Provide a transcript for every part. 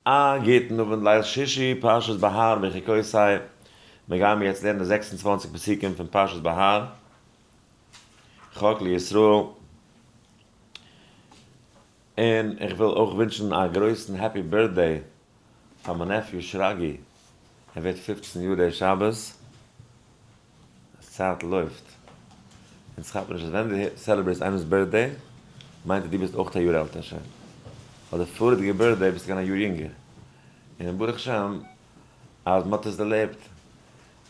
א גוטן אווענט ליל שישי פרשת בהר בחוקותי, מיר גייען יעצט לערנען די 26 פסוקים פון פרשת בהר, חק לישראל, און איך וויל אויך ווינטשן א גרויסן happy birthday פאר מיין nephew שרגי, ער ווערט 15 יאר די שבת, צייט לויפט, און ס'כאפט מיר נישט אז ווען דו celebrate סט איינעמ'ס birthday מיינט אז דו ביסט אויך א יאר עלטער שוין, ווייל די פארידיגע birthday ביסטו געווען א יאר יונגער, און ברוך השם אז מ'האט עס דערלעבט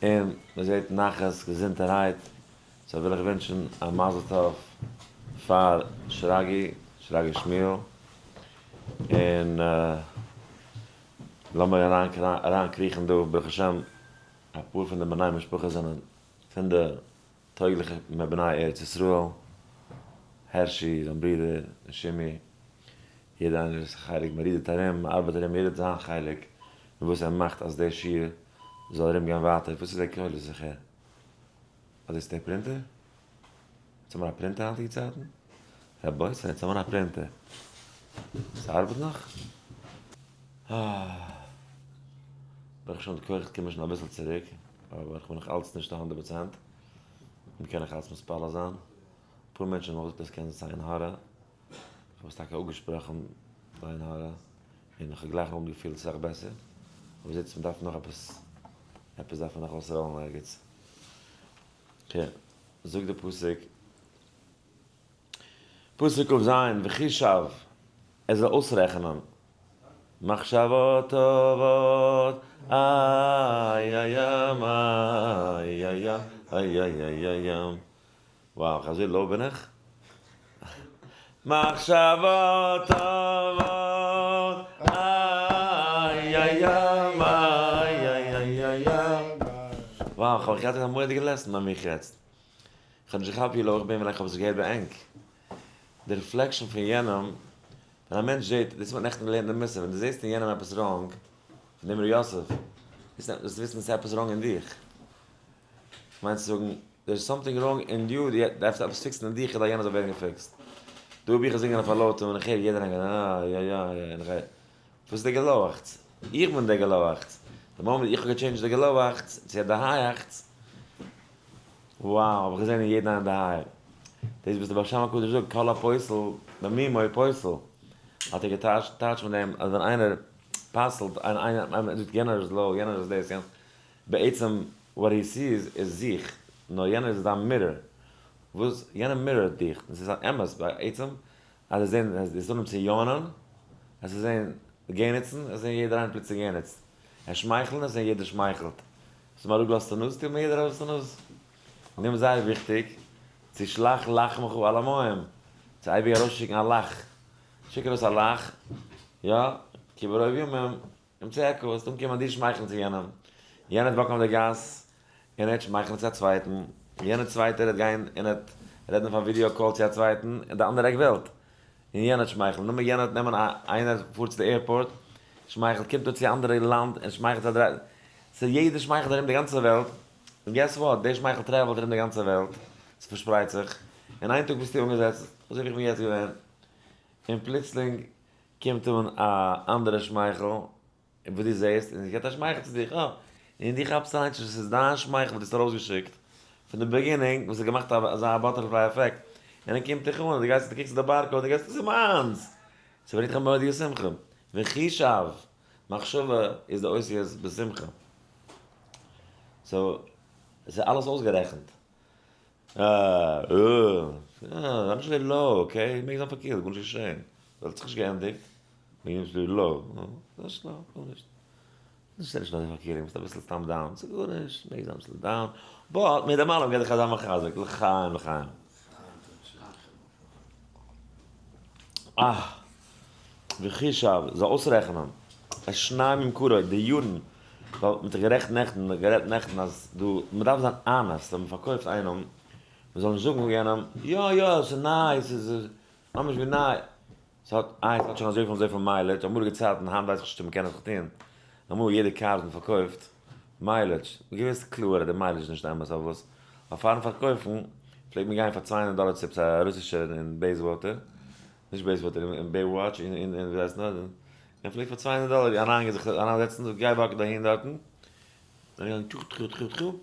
און מ'זעט נחת געזונטערהייט, so וויל איך ווינטשן א מזל טוב פאר שרגי, שרגי שמואל, און לאמיר אריינקריכן דא ברוך השם אפאר פון די בני משפחה זענען פון די טויגליכע מבני ארץ ישראל, הערשי, זיין ברודער, און שימי, יעדער איינער איז חלק, מען רודערט ארום, מען ארבעט ארום, יעדער האט זיין חלק אין וואס ער מאכט אז דער שיעור זאל ארום גיין ווייטער, וואס איז דער קולות איך הער? אז דאס איז דער printer? יעצט האבן מיר א printer היינטיגע צייטן? רבותי, יעצט האבן מיר א printer. ס'ארבעט נאך? אה. ברוך השם די כוחות קומען שוין אביסל צוריק, אבער איך בין נאך אלץ נישט א הונדערט פראצענט, מ'קען נאך אלץ מתפלל זיין, אפאר מענטשן האבן געזאגט אז ס'קען זיין עין הרע, איך האב עס טאקע אפגעשפראכן די עין הרע, און איך האב גלייך נאכדעם געפילט אסאך בעסער, אבער זעט זיך מ'דארף נאך עפעס, עפעס דארף מען נאך אויסראלן ערגעץ. okay, זאגט די פסוק, פסוק כ"ז, וחישב, ער זאל אויסרעכענען, מחשבות טובות, איי איי איי איי איי איי איי איי איי, wow, אזוי low בין איך? מחשבות טובות, איי איי איי איי איי איי, wow, כ'האב געהאט א מורא'דיגע lesson ביי מיך יעצט, כ'האב נישט געכאפט ווי low איך בין ווען איך האב עס געהערט ביי ענק, די reflection פון יענעם, ווען א מענטש זעט, דאס האט מען נעכטן געלערנט אין מוסר, ווען דו זעסט אין יענעם עפעס wrong, פון דעם ר' יוסף, זאלסטו וויסן עס איז עפעס wrong אין דיך. כ'מיין צו זאגן, there is something wrong in you, דו דארפסט עפעס fix ן אין דיך כדי יענער זאל ווערן געפיקסט. דא האב איך געזינגען אויף א לויתן און איך הער יעדער איינער אה יא יא יא און איך גיי, וואס איז די געלויעכטס? איך בין דער געלויעכטס. די מאמענט איך האב געטשעינדזשט די געלויעכטס צו די הייעכטס, wow האב איך געזען אין יעדן איינעם די הייער. דאס וואס דער בעל שם הקדוש זאגט כל הפוסל במומו פוסל, האט ער געטייטשט מיט דעם אז ווען איינער פסל'ט, איינער זאגט יענער איז low, יענער איז דאס, יענער, בעצם what he sees איז זיך, נאר יענער איז דיין mirror, וואס יענער mirror ט דיך, און ס'איז אן אמת בעצם אז זיי זעהן, זיי זאלן צו יאנען, אז זיי זעהן געניצן, אז זיי זעהן יעדער איינער פלוצלינג געניצט, ער שמייכלן, אז זיי זעהן יעדער שמייכלט, ס'איז מיר אראפגעלאזטע נאז, טוט מיר יעדער אראפגעלאזטע נאז. און דעם איז זייער וויכטיג צו שלח לחמך על המים, צו אייביג ארויסשיקן א לאך, שיק ארויס א לאך, יא, כי ברוב ימים ימצאך, וועסט אנקומען דיר שמייכלן צו יענעם, יענער וועט walk ן אויף די גאס און ער וועט שמייכלן צו א צווייטן, יענער צווייטער וועט גיין און וועט רעדן אויף א video call צו א צווייטן אין די אנדערע עק וועלט, און יענער וועט שמייכלן, נאכדעם יענער וועט נעמען א איינער פארט צו די airport, שמייכלט, קומט אן צו א אנדערע לאנד און שמייכלט צו א דרייטן, so יעדער שמייכלט ארום די גאנצע וועלט, און guess what, דער שמייכל travel ט ארום די גאנצע וועלט, ס'פארשפרייט זיך, און איין טאג ביסטו אנגעזעצט, אזוי ווי איך בין יעצט געווען, און פלוצלינג קומט אן א אנדערע שמייכל, און וואס דו זעסט, און עס געבט א שמייכל צו דיך, אה, און דו כאפסט אליינס נישט אז ס'איז דיין שמייכל וואס דו האסט ארויסגעשיקט פון די beginning, וואס האט געמאכט אזא butterfly effect, און ער קומט דיך אן, און דו גייסט און דו קוקסט אויף די barcode, און דו גייסט, דאס איז מיינס! ס'ברענגט דיך א מורא'דיגע שמחה. וחישב, מחשבה איז די אותיות בשמחה. so, עס איז אלעס אויסגערעכנט. אה, אה, אה, זיי נישט אזוי low, okay? מעג זיין פארקילט, גארנישט געשען. וועלט האט זיך נישט געענדיגט. מעג נישט אזוי low. זיי נישט low, גארנישט. נישט נישט אזוי פארקילט, ביסט אביסל סתם down. ס'איז גארנישט, מעג זיין אביסל down. but מיט דעם אלעם געב דיך אזא מחזק, לחיים לחיים. אה, וחישב, זאל אויסרעכענען, את שני ממכרו, די יארן, ווייל מ'האט זיך גערעכט נעכטן, גערעדט נעכטן אז דא, מ'דארף זיין honest ווען מ'פארקויפט איינעם, מ'זאל נישט זאגן יענעם, יא יא, ס'איז ניי, ס'איז ממש ווי ניי, ס'האט, איי ס'האט שוין אזויפיל און אזויפיל mileage, אמאליגע צייטן, היינט ווייס איך נישט צו מ'קען עס נאך טון, אמאל יעדע קאר וואס מ'פארקויפט, mileage, געוויסט קלאר אז די mileage איז נישט אמת, אבער וואס, ווייל פארן פארקויפן פלעגט מען גיין פאר 200 דאלער צו עפעס א רוסישער אין בעיסוואטער, נישט בעיסוואטער, אין Baywatch, אין ווי הייסט נאר, ער פלעגט פאר 200 דאלער אריין זיך אריינזעצן, זאגט גיי walk אהין דארטן, און געגאנגען טשו טשו טשו טשו,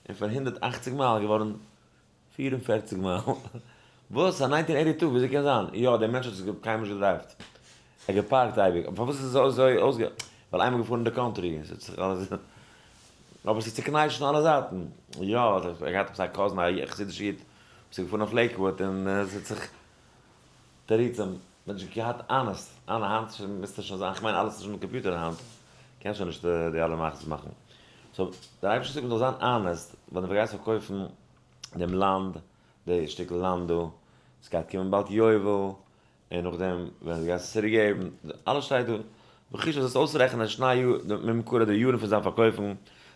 און פון 180 מייל געווארן 44 מייל. וואס? א 1982? וויאזוי קען זיין? יא, דער מענטש האט עס קיינמאל נישט געדרייווט. ער געפארקט אייביג. אבער פארוואס איז עס אזוי אויסגע... ווייל איינמאל געפארן אין די country. עס האט זיך אלעס... אבער עס איז צוקנייטשט פון אלע זייטן. יא, ער געהאט עפעס א cousin, א חסידישע איד, וואס איז געפארן אויף לעיקוואד, און עס האט זיך תירוצים. מען האט נישט געהאט honest. אנע היינט מוזטו שוין זיין, כ'מיין אלעס איז שוין קאמפיוטער היינט. קען שוין נישט די אלע מאכערס מאכן. so, דער אייבערשטער זאגט מען זאל זיין honest, ווען דו גייסט פארקויפן דעם לאנד, די שטיקל לאנד דא, עס גייט קומען באלד יובל, און נאכדעם ווען דו גייסט עס צוריקגעבן, אלעס שטייט דא. בחישוב זאלסט אויסרעכענען שני יאר, ממכרו די יארן פון זיין פארקויפן,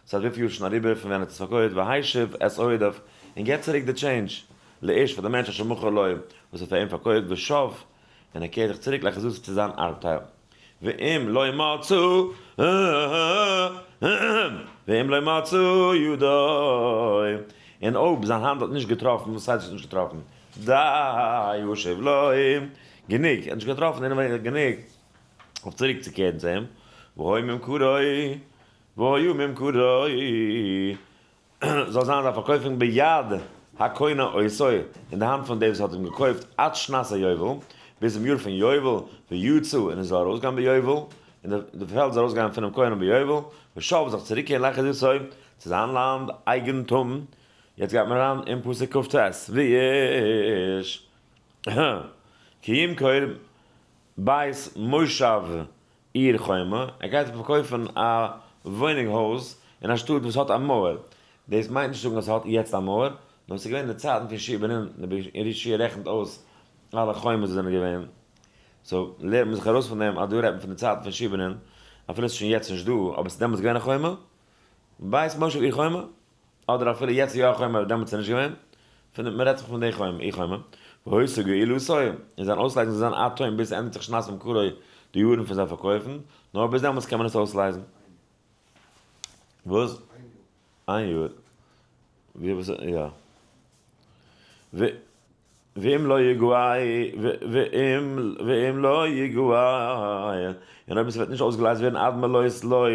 ס'הייסט וויפיל יאר שוין אריבער פון ווען ער האט עס פארקויפט, והשיב את עודף, און געב צוריק די change, לאיש פאר די מענטש אשר מכר לו, וואס האט פאר אים פארקויפט, ושב, און ער קערט זיך צוריק לאחוזתו צו זיין ארבטייל. ואם לא מצא, ואם לא מצא ידו, און אויב זיין האנט האט נישט געטראפן, וואס הייסט נישט געטראפן? די השיב לו, גענוג, ער האט נישט געטראפן אינעווייניג גענוג אויף צוריק צו קערן צו אים, והיה ממכרו, והיה ממכרו, זאל זיין זיין פארקויפונג ביד הקונה אותו, אין די האנט פון דעם וואס האט אים געקויפט, עד שנת היובל, ביז דעם יאר פון יובל, ויצא, און עס זאל ארויסגיין ביובל, און די פעלד זאל ארויסגיין פונעם כהן ביובל, ושב זיך צוריקקערן לאחוזתו, צו זיין לאנד אייגנטום. יעצט גייט מען אריין אין פסוק כ"ט, ואיש כי ימכור בית מושב עיר חומה, ער גייט פארקויפן א וואוינונג הויז אין א שטאט וואס האט א מויער, דאס מיינט נישט זאגן אז ס'האט יעצט א מויער, נאר ס'איז געווען אין די צייטן פון יהושע בן נון, יהושע רעכנט אויס אלע חומות וואס זענען געווען, so לערנט מען זיך ארויס פון דעם אז דא רעדט מען פון די צייטן פון יהושע בן נון, אפילו ס'איז שוין יעצט נישט דא, אבער ס'איז דעמאלטס געווען א חומה, בית מושב עיר חומה, אדער אפילו יעצט איז יא א חומה אבער דעמאלטס איז נישט געווען, פון מען רעדט זיך פון די חומה, עיר חומה, והיתה גאולתו, און זיין אויסלייזן זאל זיין עד תום ביז ס'ענדיגט זיך שנת ממכרו די יארן פון זיין פארקויפן, נאר ביז דעמאלטס קען מען עס אויסלייזן. וואס? איין יאר. ווי וואס יא. ואם לא יגאל, ואם ואם לא יגאל, און אויב עס וועט נישט אויסגעלייזט ווערן עד מלאות לו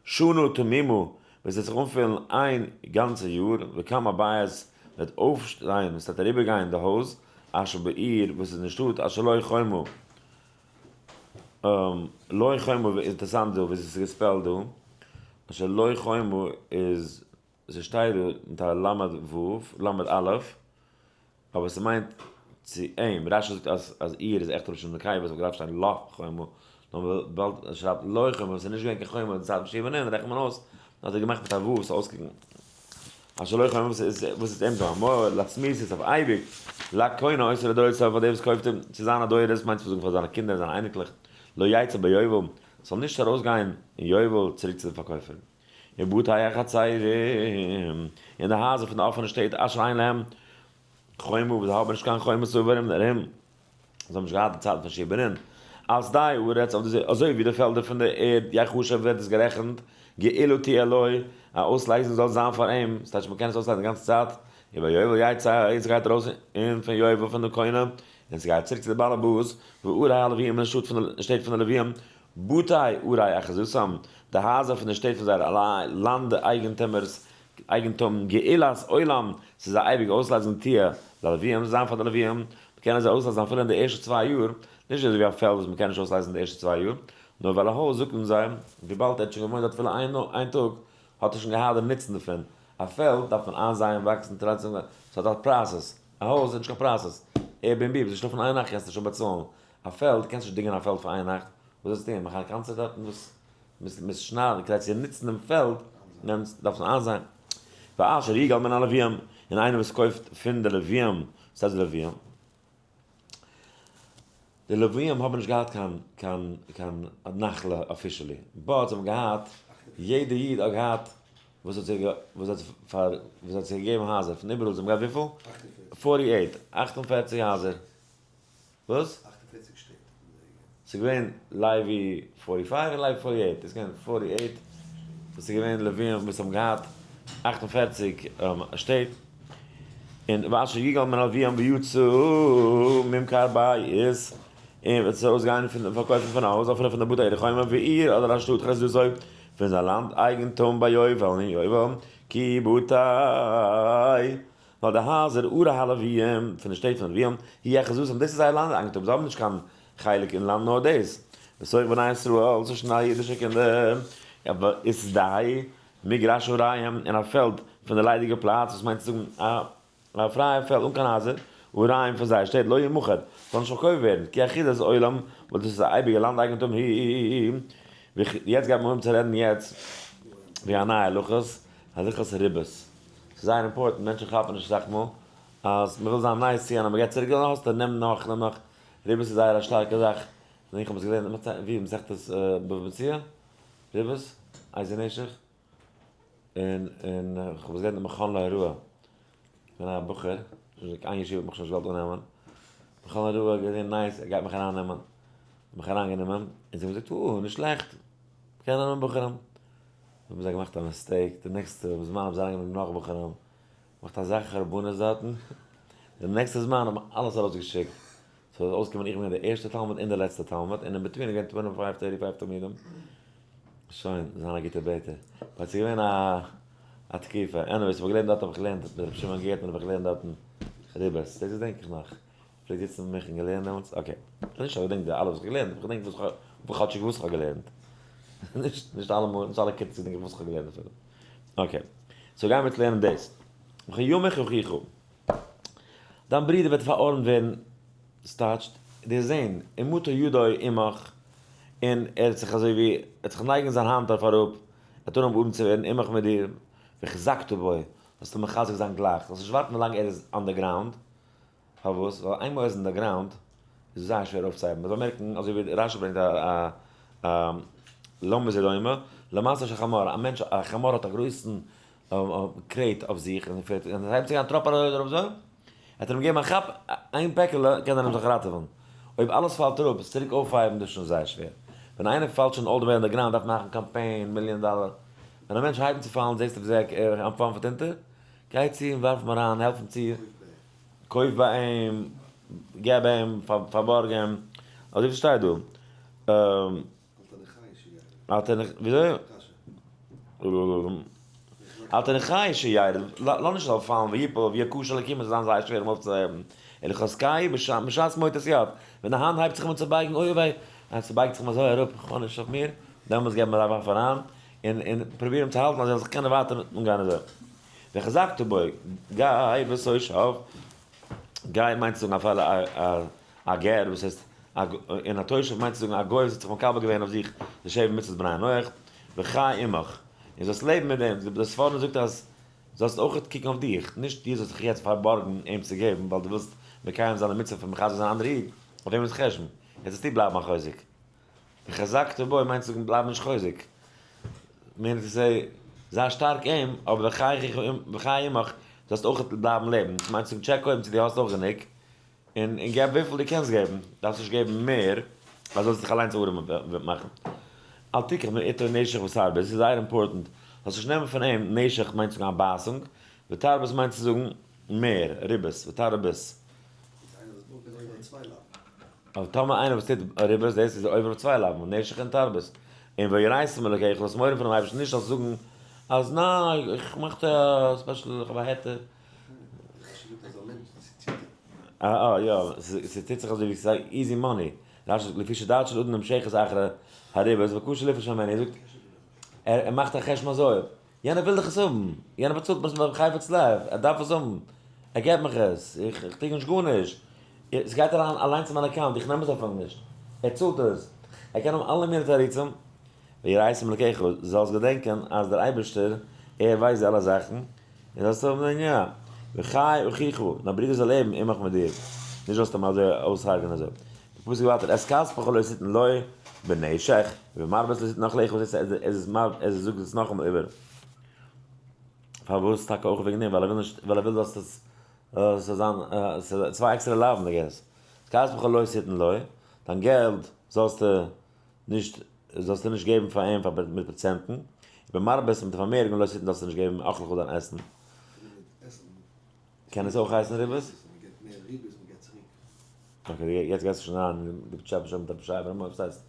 שנה תמימה, ווען עס וועט זיך אנפילן איין גאנצע יאר, וקם הבית וועט אויפשטיין, עס וועט אריבערגיין די הויז, אשר בעיר וואס איז אין שטאט, אשר לא חומה, לא חומה, אינטערעסאנט דא ווי עס איז געספעלט דא, אשר לא חומה איז, ס'שטייט דא מיט א למד ו', למד א', אבער ס'מיינט צו אים, רש"י זאגט אז אז עיר איז עכט לשון נקבה, ס'וואלט געדארפט שטיין לא חומה, נאר וויבאלד ער שרייבט לא חומה, ס'איז נישט געווען קיין חומה אין די צייט פון יהושע בן נון, רעכנט מען אויס אז ער האט געמאכט מיט א ו' ס'זאל אויסקוקן אשר לא חומה, וואס איז וואס איז אים דא אמור לצמיתות אויף אייביג, לקונה אותו לדורותיו פאר דער וואס קויפט אים צו זיינע דורות מיינט צו זאגן פאר זיינע קינדער און זיינע אייניקלעך, לא יצא ביובל, ס'זאל נישט ארויסגיין אין יובל צוריק צו די פארקויפער. ובתי החצרים, און די הייזער פון די אפענע שטעט אשר אין להם חומה, וואס זיי האבן נישט קיין חומה סביב ארום ארום, זיי האבן נישט געהאט די צייטן פון יהושע בן נון, על שדה הארץ, אויף די אזוי ווי די פעלדער פון די ערד, יחשב ווערט עס גערעכנט, גאולה תהיה לו, א אויסלייזונג זאל זיין פאר אים, ס'טייטש מ'קען עס אויסלייזן די גאנצע צייט, וביובל יצא, עס גייט ארויס אין פון יובל פון די קונה, און ס'גייט צוריק צו די בעל הבית, וערי הלוויים און די שטעט פון די לוויים, בתי ערי אחזתם, די הייזער פון די שטעט פון זייערע לאנד אייגנטומערס, אייגנטום, גאולת עולם, ס'איז א אייביגע אויסלייזונג תהיה ללוויים, זיין פאר די לוויים, מ'קען זיי אויסלייזן אפילו אין די ערשטע 2 יאר, נישט אזוי ווי א פעלד וואס מ'קען נישט אויסלייזן די ערשטע 2 יאר, נאר ווייל א הויז זאגן זיי, וויבאלד ער האט שוין געוואוינט דארט אפילו איין טאג, האט ער שוין געהאט די נוצן דערפון, א פעלד דארף מען איינזייען, וואקסן, טרייסלען, ס'האט א process, א הויז האט נישט קיין process, Airbnb, ביסט געשלאפן איין נאכט קענסטו שוין באצאלן, א פעלד, קענסט נישט דינגען א פעלד פאר איין נאכט, וואס זאלסטו טון? מאכן א קאנצערט דארטן? וואס? מוזט שניידן כדי צו נוצן דעם פעלד, נעמסט, דארפסט איינזייען. ואשר יגאל מן הלוויים, און איינער וואס קויפט פון די לוויים, וואס הייסט די לוויים? די לוויים האבן נישט געהאט קיין קיין קיין נחלה officially, but זיי האבן געהאט, יעדע איד האט געהאט וואס האט זיי וואס האט פאר וואס האט זיי געגעבן הייזער פון איבעראל, זיי האבן געהאט וויפיל? forty-eight, 48 הייזער. וואס? 48 שטעט האבן זיי געגעבן. ס'איז געווען לוי forty-five און לוי forty-eight, איז געווען forty-eight וואס איז געווען לווים וואס האבן געהאט 48 שטעט, און ואשר יגאל מן הלוויים ויצא ממכר בית, און וועט עס ארויסגיין פון פארקויפן פון א הויז אפילו פון די בתי חומה ועיר אדער א שטאט חזזו פון זיין לאנד אייגנטום ביובל אין יובל כי בתי ווייל די הייזער ערי הלוויים פון די שטעט פון די לוויים היא אחוזתם דאס איז זייער לאנד אייגנטום זיי האבן נישט קיין חלק אין לאנד נאר דאס בתוך בני ישראל צווישן אלע אידישע קינדער איז די מגרש עריים אין א פעלד פון די ליידיגע פלאץ וואס מיינט צו זאגן א א פרייע פעלד אן קיין הייזער, עריהם פון זייער שטעט לא ימכר, זאל נישט פארקויפט ווערן, כי אחוזת עולם, ווייל דאס איז א אייביגע לאנד אייגנטום, היא. יעצט גייט מען אנהויבן צו רעדן יעצט ווי א נייע הלכות, הלכות ריבית. ס'איז זייער important, מענטשן כאפן נישט אסאך מאל אז מ'וויל זיין nice צו יענעם, מ'געט צוריק, דאן האסטו, נעם נאך, נעם נאך. ריבית איז זייער א שטארקע זאך, און איך האב עס געלערנט, ווי מסכת בבא מציעא, ריבית, איזה נשך. און און איך האב עס געלערנט אין מכון להוראה, געווען א בחור, איין ישיבה האט מיך שוין נישט געוואלט אננעמען, מכון להוראה האט געזען nice ער גייט מיך ארייננעמען, מיך אריינגענומען, און זיי האבן געזאגט אה נישט שלעכט, מ'קען אננעמען בחורים, האבן זיי געמאכט א mistake, די נעקסטע זמן האבן זיי אריינגענומען נאך בחורים, געמאכט אזא חרבנות דארטן, די נעקסטע זמן האט מען אלעס ארויסגעשיקט, ס'איז אויסגעקומען איך בין געווען די ערשטע תלמיד און די לעצטע תלמיד, און in between איז געווען 25 35 תלמידים, שוין, זיין א גוטער בעטער. but ס'איז געווען א א תקופה. anyways, כ'האב געלערנט דארט האב איך געלערנט מיט רבי שמעון גערטנער האב איך געלערנט דארטן ריבית. דאס געדענק איך נאך. פלעגט זיצן מיט מיך און געלערנט דעמאלטס. okay. נישט אז כ'געדענק די אלע וואס כ'האב געלערנט, אבער כ'געדענק וואס כ'האב כאטשיג וואס כ'האב געלערנט. נישט נישט אלעמאל, נישט אלע כיתות געדענק איך וואס כ'האב געלערנט אפילו. okay. so גיימיר יעצט לערנען דאס. וכי ימך אחיך. דיין ברודער וועט פארארעמט ווערן, ס'טייטשט, דיר זען, ומטה ידו עמך, און ער האט זיך אזוי ווי, ער האט זיך נייגן זיין האנט אויף אראפ, ער האט אנגעהויבן ארעם צו ווערן עמך מיט דיר, וחזקת בו, זאלסטו מחזק זיין גלייך, זאלסט נישט ווארטן ווילאנג ער איז on the ground, פארוואס? ווייל איינמאל ער איז אין די ground, איז זייער שווער אויפצוהייבן, מ'זאל מערקן, אזוי ווי רשי ברענגט א א למה זה דומה, למשא של חמור, א מענטש, א חמור האט א גרויסן crate אויף זיך און פערטיג, און עס הייבט זיך אן טראפ ארויף ארויף אזוי, וועט ער אים געבן א כאפ איין פעקעלע קען ער אים זיך ראטעווען, אויב אלעס פאלט אראפ עס צוריק אויפהייבן דאס איז שוין זייער שווער, ווען איינער פאלט שוין all the way on the ground דארף מאכן קאמפיין מיליאן דאלער, ווען א מענטש הייבט אן צו פאלן זעסטו ווי אזוי ער אנטפאנפערט אונטער, גיי צו און ווארף אים אריין העלף אים צו, קויף ביי אים, געב אים, פארבארג אים, אזוי ווי ס'שטייט דא. אל תניח, וויאזוי? אל תניחהו שירד, לאז נישט ער זאל פאלן ויפול ויקשה להקימו, ס'זאל זיין זייער שווער אים אויפצוהייבן, אלא חזקהו בשעת מוטת יד, ווען די האנט הייבט זיך אים אן צו בייגן, אוי וויי, אז ס'בייגט זיך אים אזוי אראפ, כ'האב נישט אויף מיר, דעמאלטס געב אים א ווארף אריין, און און פרוביר אים צו האלטן אז ער זאל זיך קענען ווייטער אנגיין אזוי. וחזקת בו, גיי ותושב, גיי מיינט צו זאגן אפילו א גר, וואס הייסט און א תושב מיינט צו זאגן א גוי וואס האט זיך מקבל געווען אויף זיך די שבע מצוות בני נח, וחי עמך, און זאלסט לעבן מיט דעם, די ספורנו זאגט אז זאלסט אויך קוקן אויף דיך, נישט דו זאלסט זיך יעצט פארבארגן אים צו געבן ווייל דו ווילסט מקיים זיין די מצוה פון מחזק זיין אנדערע איד, אויף וועמענס חשבון? יעצט זאלסטו בלייבן א חוזק. וחזקת בו מיינט צו זאגן בלייב נישט חוזק, מיינט צו זיי, זיי שטארק אים, אבער וחי עמך, זאלסט אויך בלייבן לעבן, דאס מיינט צו זאגן check קודם צו דו האסט אויך גענוג, און און געב וויפיל דו קענסט געבן, דארפסט נישט געבן מער, ווייל זאלסט דיך אליינס ארעם מאכן. אל תיקח מאיתו נשך ותרבית, דאס איז זייער important, זאלסט נישט נעמען פון אים, נשך מיינט צו זאגן א בייסונג, ותרבית מיינט צו זאגן מער, ריבית, ותרבית. אבער טאמער איינער וואס טוט ריבית, דאס איז עובר אויף צוויי לאווין, נשך און תרבית. און ויראת מאלקיך, זאלסט מורא פונעם אייבערשטן, נישט זאלסט זאגן אז ניין, איך מאך א special, איך האב א היתר. אה אה יא, ס'טוט זיך אזוי ווי ס'איז easy money. רשי זאגט לפי שדעת של אדם נמשכת אחר הריבית וקשה לפרוש ממנה, ער זאגט, ער מאכט א חשבון אזוי, יענער וויל דאך עס האבן, יענער באצאלט מיר עס בחפץ לב, ער דארף עס האבן, ער געבט מיך עס, איך טו נישט גארנישט, עס גייט אריין אליינס אין מיין account, איך נעם עס אפילו נישט, ער צאלט עס, ער קען האבן אלע מיני תירוצים, ויראת מאלקיך, זאלסט געדענקען אז דער אייבערשטער, ער ווייסט די אלע זאכן, און זאלסט האבן דעם יא, וחי אחיך, דיין ברודער זאל לעבן עמך מיט דיר, נישט זאלסט אים אזוי אויסהרג'ענען אזוי. די פסוק ווייטער, את כספך לא תתן לו בנשך, ובמרבית לא תתן אכלך, וואס הייסט ער זאגט עס נאכאמאל איבער, פארוואס טאקע אויך וועגן דעם, ווייל ער וויל נישט, ווייל ער וויל זאלסט עס, ס'זאל זיין צוויי עקסטערע לאווין I guess, את כספך לא תתן לו, דיין געלט זאלסטו נישט, זאלסטו נישט געבן פאר אים מיט פראצענטן, ובמרבית מיט פארמערונג לא תתן זאלסטו נישט געבן אכלך דיין עסן. קען עס אויך הייסן ריבית? Okay, יעצט גייסטו שוין אריין, דו טשעפעסט שוין מיט רבי שייע ברמאי, וואס הייסט?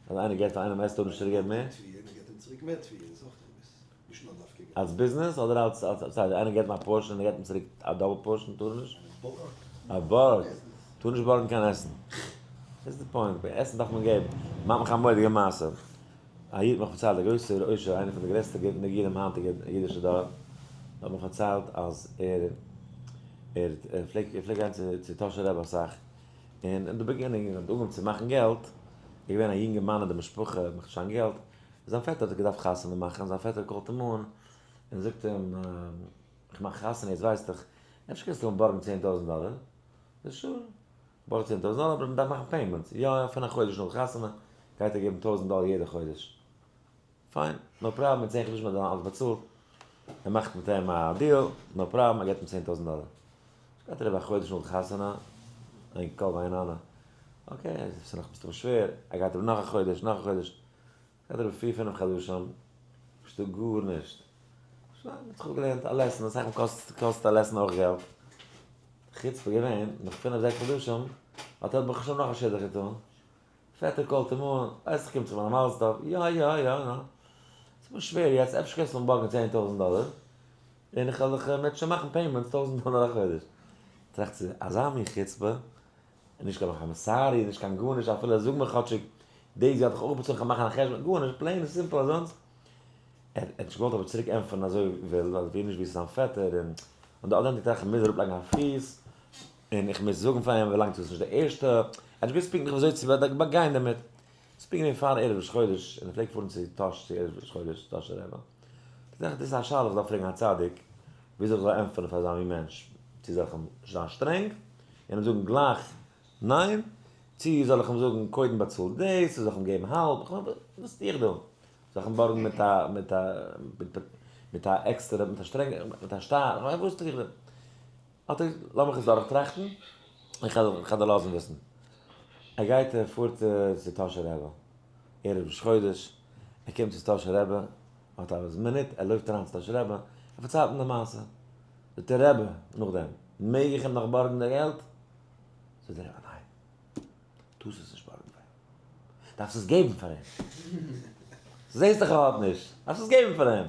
אז איינער געבט פאר איינעם עסט טאר נישט צוריק געבן מער? יענער געבט אים צוריק מער תביעה, איז אויך ריבית. נישט נאר דווקא געלט. אלס ביזנעס אדער אלס אלס ס'הייסט איינער געבט אים א portion און ער געבט אים צוריק א double portion טאר ער נישט? איינער בארגט. א בארגט. טאר נישט בארגן קיין עסן. דאס איז די point, ביי עסן דארף מען געבן. מאך מיך א מורא'דיגע מעשה. א איד האט מיך פארציילט, א גרויסער עושר, איינער פון די גרעסטע נגידים היינטיגע אידישע דור, האט מיך פארציילט אז ער ער ער פלעגט ער פלעגט גיין צו צו טאהשער רבי אסאך, און אין די beginning ווען ער האט אנגעהויבן צו מאכן געלט, איז געווען א יונגער מאן אין די משפחה, מאכט שיין געלט, זיין פעטער האט געדארפט חתונה מאכן, זיין פעטער call ט אים אן און זאגט אים, איך מאך חתונה יעצט ווייסט דאך, אפשר קענסטו מיר בארגן 10,000 דאלער? זאגט sure, בארג 10,000 דאלער אבער מען דארף מאכן payments, יא יא פון א חודש נאך די חתונה גייט ער געבן 1000 דאלער יעדע חודש, פיין, no problem, אין 10 חדשים האט ער אלעס באצאלט, ער מאכט מיט אים א deal, no problem, ער געבט אים 10,000 דאלער. גייט ער איבער א חודש נאך די חתונה, אין קול ואין עונה, okay, עס איז נאך מסתמא שווער, ער גייט איבער נאך א חודש, נאך א חודש, גייט אריבער פיר פינף חדשים, נישטא גארנישט. שוין, האט זיך אפגעלערנט א lesson, אסאך מאל קאסט קאסט א lesson אויך געלט. חוצפה געווען, נאך פינף זעקס חדשים, האט ער ברוך השם נאך א שידוך געטאן. פעטער call ט אים אן, ווייסט איך קום צו מיין מזל טוב, יא יא יא יא. ס'איז מיר שווער יעצט, אפשר קענסטו מיר בארגן 10,000 דאלער, און איך וועל דיך מיט מאכן payments 1000 דאלער א חודש. טראכט זי, אזא מין חוצפה, נישט קיין I'm sorry, נישט קיין גארנישט, אפילו זאג מיר כאטשיג, דאס האט דאך אויך באצאלט, איך מאכן א חשבון, גארנישט, plain און simple אזאנס. ער האט נישט געוואלט אבער צוריק ענטפערן אזוי ווילד, ווייל ווי נישט ווי ס'איז זיין פעטער, און און די אנדערע טראכט איך מוז אראפלייגן א פיס, און איך מוז זאגן פאר אים ווילאנג ס'איז נישט די ערשטע, ער האט נישט געוואוסט פונקטליך וויאזוי צו באגיין דערמיט. ס'איז פונקט געווען פאר ערב ראש חודש, און ער פלעגט פארן צו טאהש צו ערב ראש חודש, טאהשער רבי. איך דאכט דאס איז א שאלה וואס דארף פרעגן א צדיק, וויאזוי איך זאל ענטפערן פאר אזא מין מענטש, צו זאל איך אים זיין שטרענג, און אים זאגן גלייך ניין, צו זאל איך אים זאגן קודם באצאל דאס, צו זאל איך אים געבן האלב, איך מיין וואס טו איך דא? זאל איך אים בארגן מיט א מיט א מיט א עקסטערע מיט א שטרענגע מיט א שטר, איך מיין וואס טו איך דא? האט ער געזאגט לאמיך עס דורכטראכטן, איך וועל דיר לאזן וויסן. ער גייט ער פארט צו טאהשער רבי, ערב ראש חודש, ער קומט צו טאהשער רבי, האט א מינוט, ער לויפט אריין צו טאהשער רבי, ער פארציילט אים די מעשה, זאגט דער רבי נאכדעם, מעג איך אים נאך בארגן די געלט? זאגט דער רבי ניין, טארסט עס נישט בארגן פאר אים, דארפסט עס געבן פאר אים, זעסט דאך ער האט נישט, דארפסט עס געבן פאר אים. ער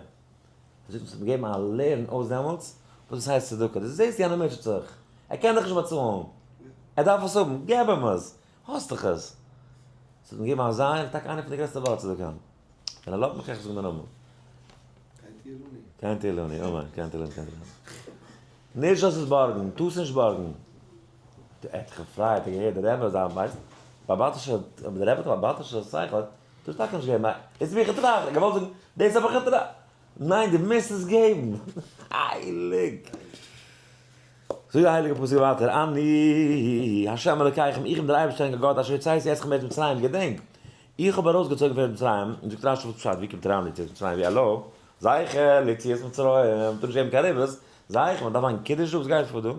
זאגט מ'האט אים געגעבן א לערן אויס דעמאלטס וואס דאס הייסט צדקה, דו זעסט יענער מוטשעט זיך, ער קען דאך נישט באצאלן, ער דארף עס האבן, געב אים עס, האסט דאך עס. ס'האט אים געגעבן אזא, ער איז טאקע איינער פון די גרעסטע בעלי צדקה היינט. ווען ער לאזט מיך קען איך זאגן די נאמען. כן תהיה לנו, אמן, כן תהיה לנו, כן תהיה לנו. נישט זאלסט עס בארגן, טארסט נישט בארגן. ער האט זיך געפרייט, ער האט געהערט די רבי זיין ווייסט, באבאטישע, אבער די רבי האט א באבאטישע שכל, טארסט טאקע נישט געבן, דאס האב איך געטראכט, איך האב געוואלט זאגן, דאס האב איך געטראכט, ניין דו מוזט עס געבן, הייליג! זאגט די הייליגע פסוק ווייטער, אני ה' אלקיכם, איך בין דער אייבערשטער ענקער גאט אשר הוצאתי אתכם מארץ מצרים, געדענק, איך האב ארויסגעצויגן פון ארץ מצרים, און זאגט רשי וואס פשט, ווי קומט אריין ליציאת מצרים, ווי הלא, זכר ליציאת מצרים, מ'טאר נישט געבן קיין ריבית, זכר, מ'דארף מאכן קידוש דא, וואס גייט פאר דא?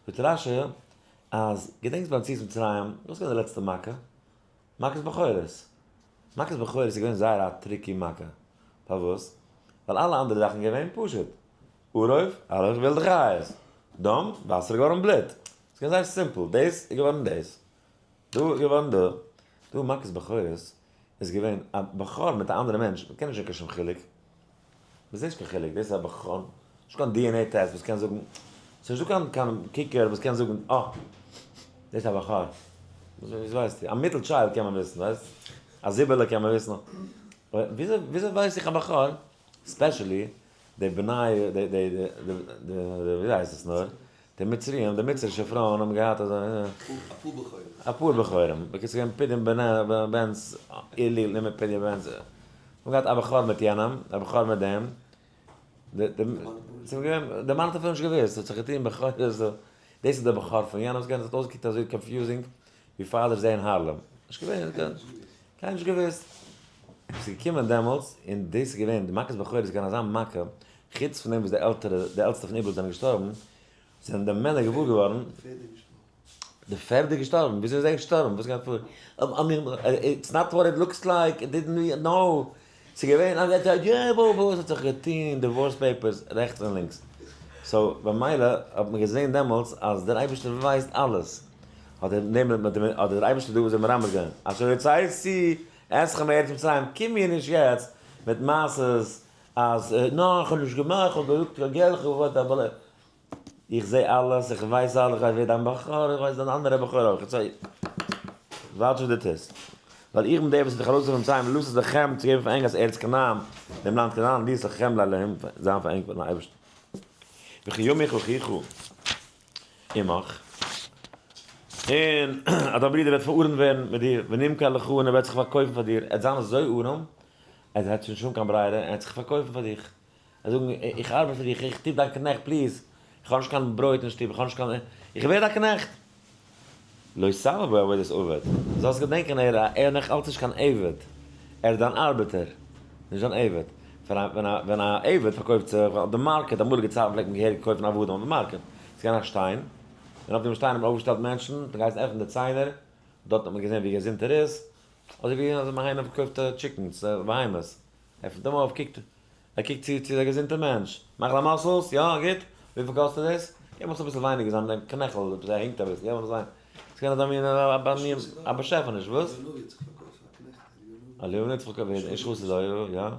זאגט רשי, אז געדענקסט ביים יציאת מצרים, וואס איז געווען די לעצטע מכה? מכת בכורות. מכת בכורות איז געווען זייער א tricky מכה. פארוואס? ווייל אלע אנדערע זאכן געווען פשוט. ערוב, ערוב ווילדע חיות. דם, וואסער איז געווארן בלוט. ס'איז געווען זייער simple. דאס איז געווארן דאס. דא איז געווארן דא. דא מכת בכורות איז געווען א בכור מיט א אנדערע מענטש. מ'קען נישט זען קיין שום חילוק. מ'זעט נישט קיין חילוק. דאס איז א בכור. נישט קיין DNA test וואס קען זאגן. ס'איז נישטא קיין קיין קוקער וואס קען זאגן אה, דאס איז א בכור. וואס ווייסטו? א middle child קען מען וויסן, ווייסט? א זיבעלע קען מען וויסן. וויאזוי וויאזוי ווייס איך א בכור? especially די בני די די די די ווי הייסט עס נאר? די מצריים, די מצרישע פרויען האבן געהאט אזא אפאר בכורים. אפאר בכורים. בקיצור געווען פדיון בן'ס illegal נעמען פדיון בן'ס. האבן געהאט א בכור מיט יענעם, א בכור מיט דעם. די מאן האט אפילו נישט געוואוסט, ס'האט זיך געטון בכורות דא. דאס איז דער בכור פון יענעם, ס'האט אויסגעקוקט אזוי confusing ווי Father's Day אין הארלעם. נישט געווען, קיינער נישט געוואוסט. עס איז געקומען דעמאלטס, און דאס איז געווען, די מכת בכורות איז געווען אזא מכה, חוץ פון דעם וואס די עלטערע, די עלטסטע פון איבעל זענען געשטארבן, זענען די מענער געוואר געווארן. די פערד איז געשטארבן? וויאזוי איז ער געשטארבן? וואס גייט פאר? It's not what it looks like, it didn't know. ס'איז געווען אז ער האט יא וואס האט זיך געטון, divorce papers רעכטס און לינקס. So במילא האט מען געזען דעמאלטס אז דער אייבערשטער ווייסט אלעס. האט ער נעמען מיט דעם האט דער אייבערשטער דא אזוי מרמז געווען, אשר הוצאתי אתכם מארץ מצרים, קום מיר נישט יעצט מיט מעשות אז נא איך האב נישט געמאכט, איך האב געזאגט קיין געלט, איך האב געוואלט איך זע אלעס, איך ווייס אלעס, איך ווייס ווער דיין בחור, איך ווייס דיין אנדערע בחור אויך, איך זע וואטש וואס דו טוסט, ווייל איך בין דער וואס האט דיך ארויסגעפירט פון מצרים, לתת לכם, צו געבן פאר ענק את ארץ כנען, דעם לאנד כנען, להיות לכם לאלהים, זיין פאר ענק פארן אייבערשטן. וכי ימוך אחיך עמך, און אז דיין ברודער וועט פארארעמט ווערן מיט דיר, ונמכר לך, און ער וועט זיך פארקויפן פאר דיר, ער וועט זיין אזוי ארעם, אז ער האט שוין נישט קיין ברירה, ער וועט זיך פארקויפן פאר דיך, ער זאגן, איך ארבעט פאר דיך, איך טו דיין קנעכט, please, איך האב נישט קיין ברויט אין שטוב, איך האב נישט קיין, איך ווער דיין קנעכט! לא תעבוד בו עבודת עבד, זאלסט געדענקען ער איז נאך אלץ נישט קיין עבד, ער איז דיין ארבעטער, נישט דיין עבד. ווען א עבד פארקויפט זיך אויף די market, אמאליגע צייטן פלעגט מען געהעריג קויפן עבדים אויף די market, ס'איז געווען א שטיין, און אויף דעם שטיין האט מען אויפגעשטעלט מענטשן, מ'האט געהייסן עפענען די ציינער, דארט האט מען געזען ווי געזונט ער איז, אזוי ווי אז איינער פארקויפט chickens, בהמות, עפנט אים אויף, קוקט, ער קוקט צו צו איז א געזונטער מענטש, מאך דיין muscles, יא, גוט, וויפיל קאסט דאס? געב אונז אביסל ווייניגער זיין דעם קנעכל, עפעס ער הינקט אביסל, געב אונז ווייניגער, ס'קען אזא מין א באשעפעניש, וואס? אליהו הנביא האט זיך פארקויפט א קנעכט, אליהו הנביא האט זיך פארקויפט, איש חסיד היה, יא,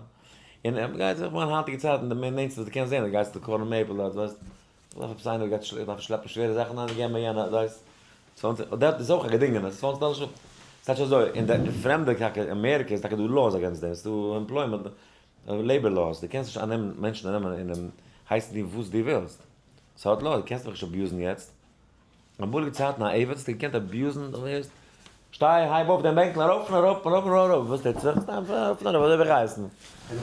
און ער גייט זיך מיין היינטיגע צייטן די מער נענטסטע וואס דו קענסט זען, דו גייסט צו קארן מעיפל דארט, ווייסט, דארף עפעס איינער גייט דארף שלעפן שווערע זאכן, ניין געב מיר יענע, ווייסט, 20, דארט איז אויך א געדינגענע, ס'איז 20 דאלער שעה, ס'טייטש אזוי, אין די פרעמדע טאקע, אמעריקע איז טאקע דא laws against דעם, ס'איז דא employment labor laws, דו קענסט נישט אננעמען מענטשן אננעמען און אים הייסן טון וואס דו ווילסט, ס'האט laws, דו קענסט מיך נישט abuse ן יעצט, אמאליגע צייטן א עבד האסטו געקענט abuse ן, שטיי הייב אויף דעם בענקל ארויף און אראפ ארויף און אראפ, וואס טוט זיך? סתם ארויף און אראפ אזוי ווי איך הייסן.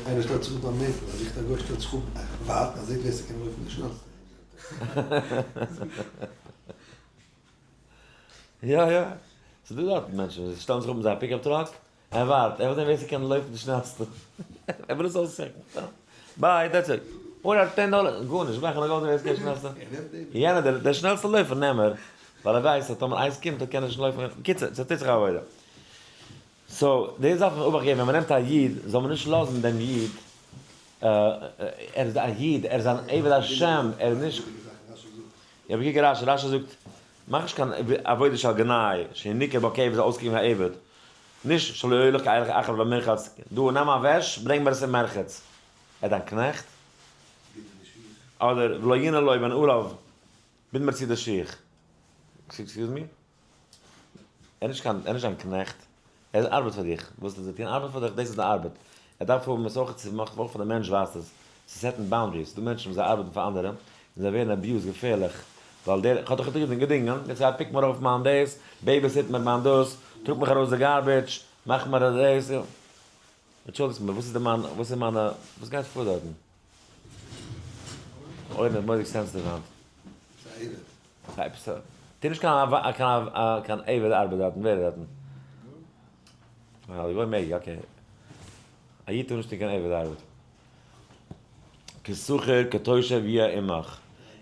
איינער שטעלט זיך אפ ביים מעפל, א ריכטיגער גוי שטעלט זיך אפ, ווארט, ער זעט ווער ס'קען לויפן די שנעלסטע. יא יא, ס'דא דארט מענטשן וואס שטעלן זיך אפ מיט זייער pickup truck, ער ווארט, ער וויל זען ווער ס'קען לויפן די שנעלסטע, ער וויל עס אויסטשעקן, bye, that's it, אן א 10 דאלער, גארנישט, מאך נאר גאלד ווער ס'קען שנעלסטע, יענער דער שנעלסטע לויפער נעם ער, ווייל ער ווייסט אז טאמער איינס קומט קען ער נישט לויפן, קיצור, ס'טוט זיך א עבודה. so, דאס דארף מען אבאכט געבן, ווען מ'נעמט א איד, זאל מען נישט לאזן דעם איד, ער איז א איד, ער איז אן עבד השם, ער איז נישט, יא אבער קוק רשי, רשי זאגט, מאך נישט קיין עבודה של גנאי, שניכר בה כעבד זאל אויסקוקן ווי א עבד, נישט שלא ילך כהילך אחריו למרחץ, דא נעם א וועש, ברענג מיר עס אין מרחץ, ער איז דיין קנעכט? אדער ולא ינעל לו בנעליו, בינד מיר צו די שיך, excuse me? ער איז נישט קיין, ער איז נישט דיין קנעכט, ער ארבעט פאר דיך, וואס זאל ער טון? ארבעט פאר דיך, דאס איז די ארבעט, ער דארף האבן עס אויך צו מאכן, אויך פאר די מענטש ווייזט עס, צו set ן boundaries, ס'דא מענטשן וואס זיי ארבעטן פאר אנדערע, און זיי ווערן abused געפערליך, ווייל דער, כ'האב דיך געדינגען, געדינגען, יעצט גיי pick מיר אויף מיין דאס, babysit מיר מיין דאס, טראג מיך ארויס די garbage, מאך מיר דאס, אנטשולדיגט מיר, וואס איז די מיין, וואס איז מיינע, וואס גייט פאר דארטן? אויערן איז מורא'דיג sensitive היינט. עפעס א. טו נישט קיין קיין קיין עבד ארבעט דארטן, ווער איז דארטן? אה, די גוי מעג, okay. א איד טאר נישט טון קיין עבד ארבעט. כשכיר כתושב יהיה עמך.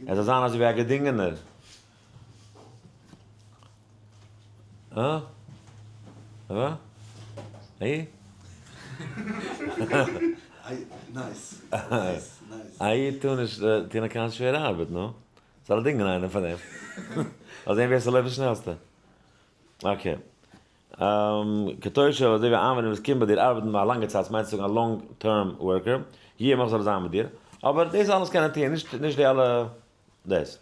ער זאל זיין אזוי ווי א געדינגענער. אה? אה? איי? א איד טאר נישט טון קיין שווערע ארבעט, נו. זאל ער דינגען איינעם פאר דעם. זאל זען ווער ס'לויפט די שנעלסטע. okay. כתושב אזוי ווי איינוואוינער וואס קומט ביי דיר ארבעטן ביי א לאנגע צייט, ס'מיינט צו זאגן א long term worker, יהיה עמך זאל ער זיין מיט דיר. אבער דאס אלעס קען ער טון, נישט נישט די אלע דאס.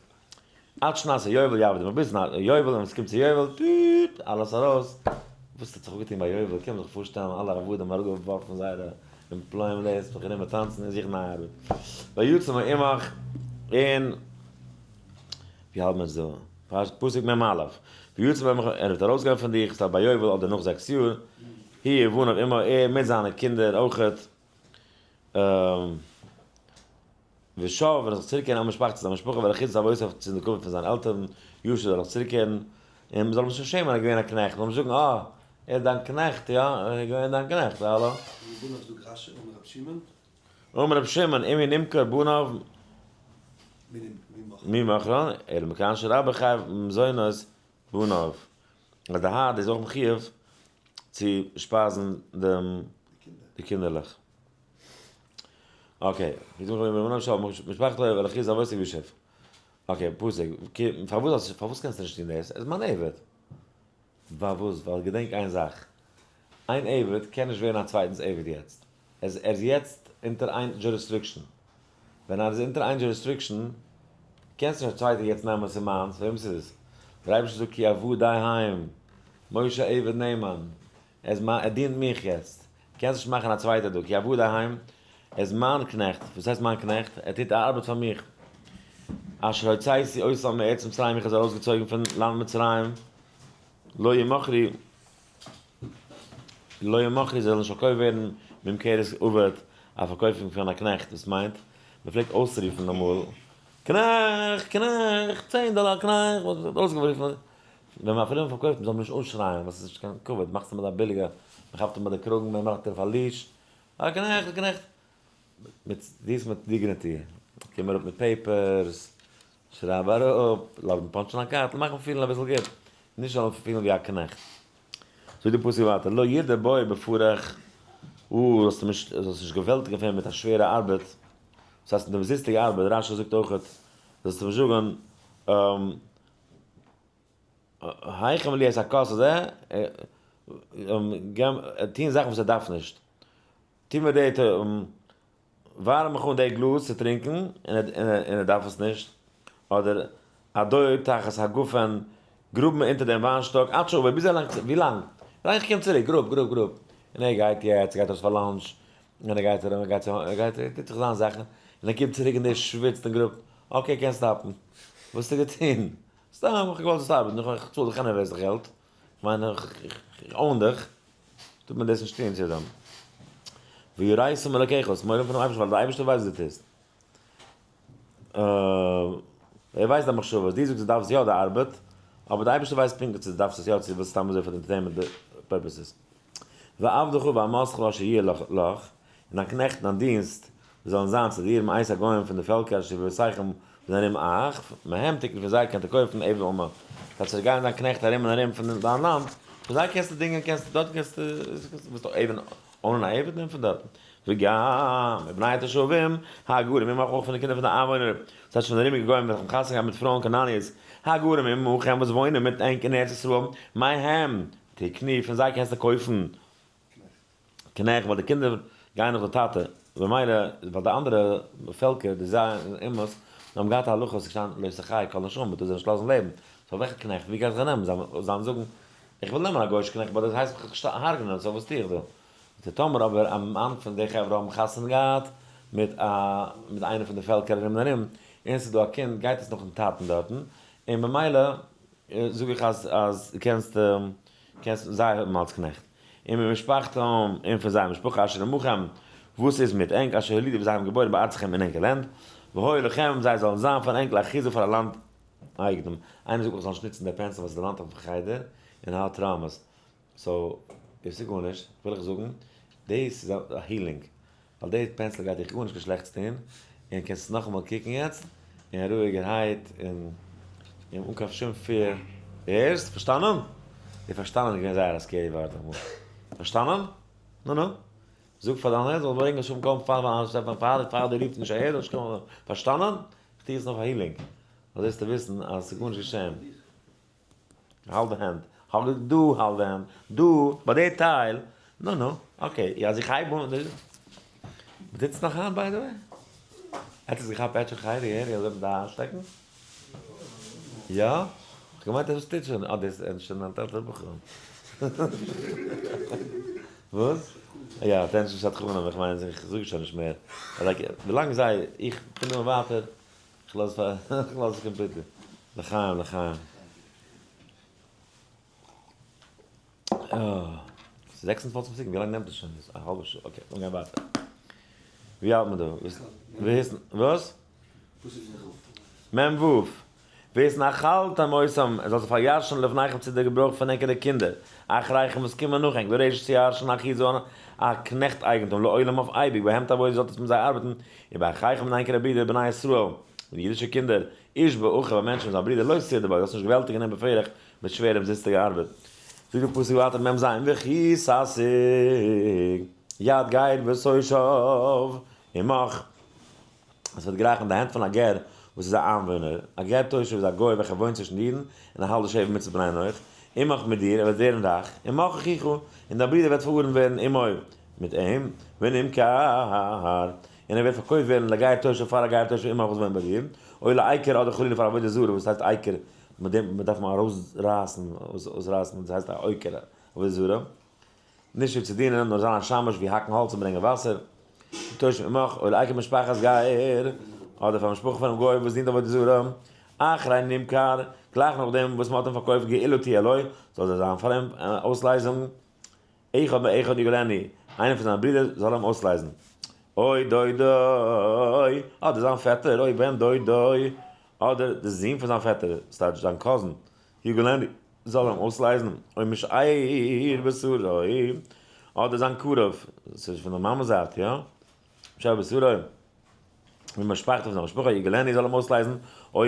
עד שנת היובל יעבוד עמך, ביז יובל, ווען ס'קומט צו יובל, טוט אלעס ארויס. וואס האט זיך אפגעטון ביי יובל, קען מען זיך פארשטעלן, אלע עבדים אראפגעווארפן זייערע employment דאס, זיך גענומען טאנצן און זוכן נייע ארבעט. ויצא מעמך, און ווי האלט מען עס דא? פסוק מ א, ויצא מעמך, ער וועט ארויסגיין פון דיך, ס'טייטש ביי יובל אדער נאך 6 יאר, הוא ובניו עמו, ער מיט זיינע קינדער אויכעט, ושב, ווען ער זאל זיך צוריקקערן אל משפחתו צו זיין משפחה, ואל אחוזת אבותיו צו די קבר פון זיינע עלטערן, ישוב זאל ער זיך צוריקקערן, און מ'זאל אים נישט שעמען ער איז געווען א קנעכט, מ'זאל נישט זאגן אה, ער איז דיין קנעכט, יא, ער איז געווען דיין קנעכט, האלא. ובניו זאגט רשי, אמר רבי שמעון. אמר רבי שמעון, אם הוא נמכר בניו מי מכרן, אלא מכאן שרבו חייב מזונות בניו, אז די האר איז אויך מחיוב צו שפייזן דעם די קינדערלעך. okay, משפחתו ואל אחוזת אבותיו ישוב. okay, פסוק, פארוואס קענסטו נישט טון דאס? ער איז מיין עבד. פארוואס? ווייל געדענק איין זאך, איין עבד קען נישט ווערן א צווייטנס עבד יעצט. ער איז יעצט אונטער איין jurisdiction. ווען ער איז אונטער איין jurisdiction, קענסט נישט א צווייטער יעצט נעמען ס'איז מיינס, וועמענס איז עס? דער אייבערשטער זאגט כי עבדי הם, משה עבד נאמן, ער איז מיין, ער דינט מיך יעצט. קענסט נישט מאכן א צווייטער דא, כי עבדי הם, ער איז מיין קנעכט. וואס הייסט מיין קנעכט? ער טוט א ארבעט פאר מיך. אשר הוצאתי אותם מארץ מצרים, איך האב זיי ארויסגעצויגן פון לאנד מצרים, לא ימכרו, לא ימכרו, זיי זאלן נישט פארקויפט ווערן ממכרת עבד, א פארקויפונג פון א קנעכט, דאס מיינט, מען פלעגט אויסרופן אמאל, קנעכט, קנעכט, צען דאלאר קנעכט, מען האט אויסגערופן, ווען מען אפילו מען פארקויפט זאל מען נישט אויסשרייען, ווייל ס'איז נישט קיין כבוד, מאכסט אים אזא ביליגע, מען כאפט אים ביי די קראגן, מען מאכט אים פאר leash, א קנעכט, א קנעכט, מיט דאס מיט dignity, קום אראפ מיט papers, שרייב אראפ, לאז אים punch ן א קארטל, מאך אים פילן אביסל גוט, נישט זאל אים פילן ווי א קנעכט. זאגט די פסוק ווייטער, לא ירדה בו בפרך, או, זאלסט אים נישט, זאלסט נישט געוועלטיגן פון אים מיט א שווערע ארבעט, דאס הייסט מיט אומזיסטיגע ארבעט, רש"י זאגט אויכעט, זאלסט אים זאגן, היכם לי את הכוס הזה, טון זאכן וואס ער דארף נישט, טו מיר די, ווארעם מיך אן די גלאז צו טרינקען, און ער דארף עס נישט, אדער אדור תחת הגפן, גראב מיר אונטער דעם וויינשטאק, עד שאבוא, ביז ער לאנגט, ווי לאנג? ווי לאנג איך קום צוריק, גראב, גראב, גראב, און ער גייט יעצט, ער גייט ארויס פאר lunch, און ער גייט ארום, ער גייט צו, ער גייט, ער טוט זיך זיינע זאכן, און ער קומט צוריק און דער שוויצט און גראבט, okay קענסט stop ן, וואס האסטו געטון? סתם, איך האב געוואלט זאלסט ארבעטן, איך צאל דיך anyways די געלט, איך מיין איך own דיך, טאר מען דאס נישט טון צו דעם. ויראת מאלקיך, האסט מורא פונעם אייבערשטן ווייל דער אייבערשטער ווייסט וואס דו טוסט. ער ווייסט דיין מחשבות, דו זאגסט דו דארפסט יא די ארבעט, אבער דער אייבערשטער ווייסט פונקטליך צו דו דארפסט עס יא צו דו ווילסט סתם אזוי פאר entertainment purposes. ועבדך ואמתך אשר יהיה לך, און דיין קנעכט און דיין דינסט זאלן זיין צו דיר, מאת הגוים פון די פעלקער אשר סביבותיכם וואס זענען ארום אייך, מהם תקנו פון זיי קענט איר קויפן עבד ואמה. טייטש זיי גייען זיין קנעכט ארום און ארום פון דיין לאנד, פון זיי קענסטו דינגען, קענסטו דארט קענסטו, ביסט דאך עבד אן א עבד, נעם פון דארטן. וגם מבני התושבים הגרים עמך אויך פון די קינדער פון די איינוואוינער, דאס הייסט פון די ארומיגע גוים וועלכע האבן חתונה געהאט מיט פרויען כנעניות, הגרים עמכם וואס וואוינען מיט ענק אין ארץ ישראל, מהם תקנו, פון זיי קענסטו קויפן קנעכט, ווייל די קינדער גייען נאך די טאטע, במילא ווייל די אנדערע פעלקער, די זיי און אומות, האבן געהאט א הלכה וואס איז געשטאנען לא תחיה כל נשמה, מ'טאר זיי נישט לאזן לעבן, so וועלכע קנעכט, ווי גיי איך זיי נעמען, זיי זאלן זאגן, איך וויל נעמען א גוי'אישע קנעכט, but דאס הייסט מיך הרג'נען, so וואס טו איך דא? די טאמער אבער א מאן פון די חברה האבן חתונה געהאט מיט א מיט איינע פון די פעלקער ארום און ארום, און ס'איז דא א קינד, גייט עס נאכן טאטן דארטן, און במילא זאג איך אז אז דו קענסט קענסט זיי האבן אלס קנעכט. און ממשפחתם, און פון זייער משפחה אשר עמכם, וואס איז מיט ענק, אשר הולידו וואס זיי האבן געבוירן בארצכם אין ענקער לענד, והיו לכם, זיי זאלן זיין פאר ענק לאחוזה פאר א לאנד אייגנטום. איינער זאגט מיך איך זאל נישט נוצן די pencil ווייל ס'איז די לאנד אויפן חדר און האט traumas. so, איך זאג גארנישט, וויל איך זאגן, דאס איז א healing, ווייל די pencil גייט דיך גארנישט קיין שלעכטס טון, און קענסט עס נאכאמאל קוקן יעצט, אין רואיגערהייט, און אן קיין שום fear. הערסט? פארשטאנען? די פארשטאנען איז געווען זייער א scary ווארט אמאל. פארשטאנען? נו נו. זאג פאר דיין זאל ברענגען שום קום פאר פאר פאר פאר די רופט נישט אהער זאל נישט קומען. פארשטאנען? איך טו עס נאר פאר healing. אזוי זאלסטו וויסן אז עס איז גארנישט געשען. האלט די הענט, האלט דא, האלט די הענט, דא, ביי די טייל, נו נו, okay, אז איך הייב אן, מ'טוט עס נאך היינט by the way? האט עס געכאפט עטשער חיירי הערי אזוי מיט די איינשטעקן? יא? כ'האב געמיינט אז עס טוט שוין, אה דאס איז שוין אן עלטערע בחור. וואס? יא, attention שדכנים, איך מיין איך זאג שוין נישט מער, ווילאנג זיי, איך בין נאר ווייטער, כ'לאז פאר, כ'לאז עס completely. לחיים, לחיים. אה, ס'איז 26 סעקונדן, ווי לאנג נעמט עס שוין? א האלבע שעה, okay, לאמיר גיין ווייטער. ווי האלט מען דא? וואס? מ ו. והתנחלתם אותם, עס זאל זיך פאריארשן לפניכם צו די געברויך פון ענקערע קינדער, אחריכם וואס קומען נאך ענק, לרשת צו ירשן אחוזה אן א קנעכט אייגנטום, לעולם אויף אייביג, בהם תעבודו זאלט עטס מיט זיי ארבעטן, ובאחיכם און ענקערע ברידער בני ישראל, און אידישע קינדער, איש באחיו א מענטש מיט זיין ברודער, לא תרדה בו, זאלסט נישט געוועלטיגן אים בפרך מיט שווערע אומזיסטיגע ארבעט. זאגט דער פסוק ווייטער מ ז, וכי תשיג יד גר ותושב עמך. עס וועט גרייכן די הענט פון א גר וואס איז א איינוואוינער, א גר תושב איז א גוי וועלכער וואוינט צווישן די אידן און ער האלט די שבע מצוות בני נח, עמך מיט דיר, ער וועט ווערן רייך, עמך אחיך, און דיין ברודער וועט פארארעמט ווערן עמו, מיט אים, ונמכר, און ער וועט פארקויפט ווערן לגר תושב פאר א גר תושב עמך וואס וואוינט ביי דיר, או לעקר אדער חלילה פאר עבודה זרה, וואס הייסט עקר? מיט דעם דארף מען ארויסרייסן, אויסרייסן, דאס הייסט א עוקר, עבודה זרה. נישט איר צו דינען, נאר זיין א שמש ווי האקן האלץ און ברענגען וואסער. תושב עמך, או לעקר משפחת גר, אדער פאר משפחה פונעם גוי וואס דינט עבודה זרה. אחרי נמכר, גלייך נאכדעם וואס מען האט אים פארקויפט גאולה תהיה לו, זאל זיי זיין פאר אים אויסלייזונג. אחד מאחיו יגאלנו, איינער פון זיינע ברידער זאל אים אויסלייזן. או דודו, אדער זיין פעטער, או בן דודו, אדער די זון פון זיין פעטער, ס'טייטש זיין cousin, יגאלנו, זאל אים אויסלייזן, או משאר בשרו, אדער זיין קרוב, ס'איז פון די מאמע'ס זייט, יא? משאר בשרו, ממשפחתו פון זיין משפחה, יגאלנו זאל אים אויסלייזן, או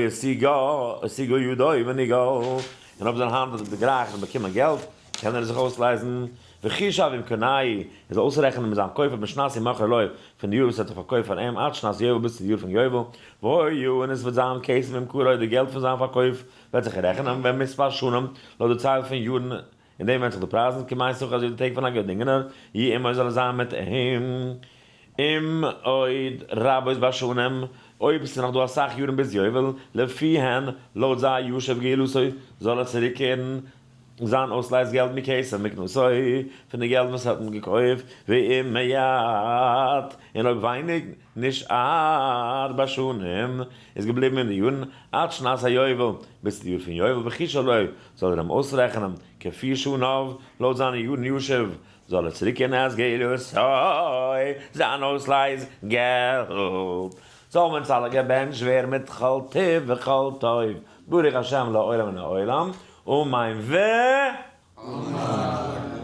השיגה ידו ונגאל, און אויב זיין האנט האט דערגרייכט און באקומען געלט, קען ער זיך אויסלייזן, וחישב עם קונהו, ער זאל אויסרעכענען מיט זיין קויפער משנת המכרו לו, פון די יאר וואס ער האט זיך פארקויפט פאר אים, עד שנת יובל ביז צו די יאר פון יובל, והיה, און עס וועט זיין כסף ממכרו, די געלט פון זיין פארקויף וועט זיך רעכענען, במספר שנים, לויט די צייל פון יארן, אין דעם ווענדט זיך די פרייזן, כימי שכר אזוי ווי די טעג פון א געדינגענער, יהי עמו זאל עס זיין מיט אים. אם עוד רבות בשנים, אויב ס'איז נאך דא אסאך יארן ביז יובל, לפיהן, לויט זיי ישיב גאולתו, זאל ער צוריקקערן זיין אויסלייז געלט מכסף מקנתו, פון די געלט וואס ער האט אים געקויפט, ואם מעט, און אויב ווייניג, נשאר בשנים, איז געבליבן אין די יארן, עד שנת היובל, ביז צו די יאר פון יובל, וחישב לו, זאל ער אים אויסרעכענען, כפי שניו, לויט זיינע יארן ישיב, זאל ער צוריקקערן את גאולתו, זיין אויסלייז געלט. זאל מען אונז אלע געבענטשט ווערן מיט כל טוב וכל טוב, ברוך השם לעולם ולעולם, אמן ו. אמן.